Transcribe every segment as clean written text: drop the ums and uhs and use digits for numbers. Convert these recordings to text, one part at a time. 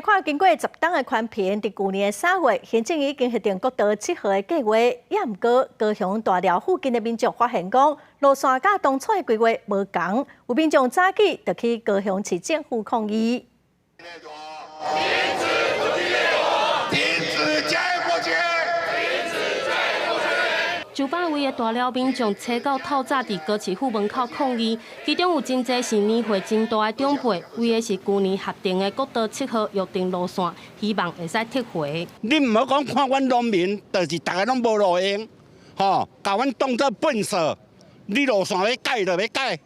看，經過10冬的寬頻，佇舊年3月，行政院已經核定國道七號的計劃，也毋過高雄大寮附近的民眾發現講，路線佮當初的規劃無仝，有民眾早起就去高雄市政府抗議。停止土地停止嘉義過去。上百位的大寮民眾揣到透早佇高市府門口抗議，其中有真濟是年歲真大的長輩，為的是舊年核定的國道七號約定路線，希望會使撤回。你毋好講看阮農民，就是逐家攏無路用，吼，共阮當做糞掃。你路線欲改就欲改，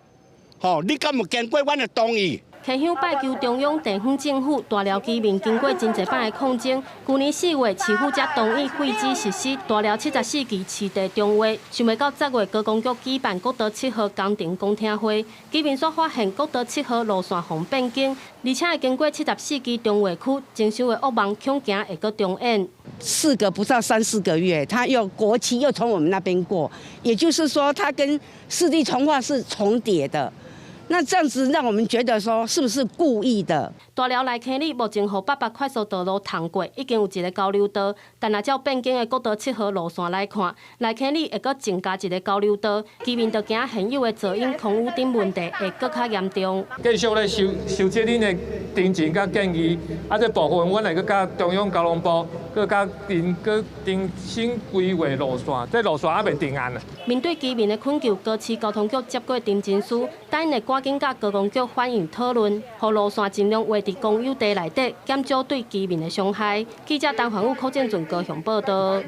吼，你敢有經過阮的同意？鄉鄉拜求中央地方政府，大寮居民經過真濟擺的抗爭，舊年4月市府才同意廢止實施大寮74期市地重劃，想袂到10月高工局舉辦國道七號工程公聽會，居民煞發現國道七號路線予變更，而且會經過74期重劃區，徵收的噩夢恐驚會閣重演。事隔不到三四個月，他又國七又從我們那邊過，也就是說，他跟市地重劃是重疊的。那這樣子讓我們覺得說，是不是故意的？大寮內坑里目前予八八快速道路通過，已經有一個交流道，但若照變更的國道七號路線來看，內坑里會閣增加一個交流道，居民就驚現有的噪音、空污等問題會閣較嚴重。繼續咧收收集恁的陳情佮建議，啊，這部分阮會閣佮中央交通部，閣佮定閣重新規劃路線，這路線猶未定案啊。面對居民的懇求，高市交通局接過陳情書，等會趕緊佮高工局反映討論，予路線盡量劃佇公有地內底，減少對居民的傷害。記者陳環宇、柯正俊高雄報道。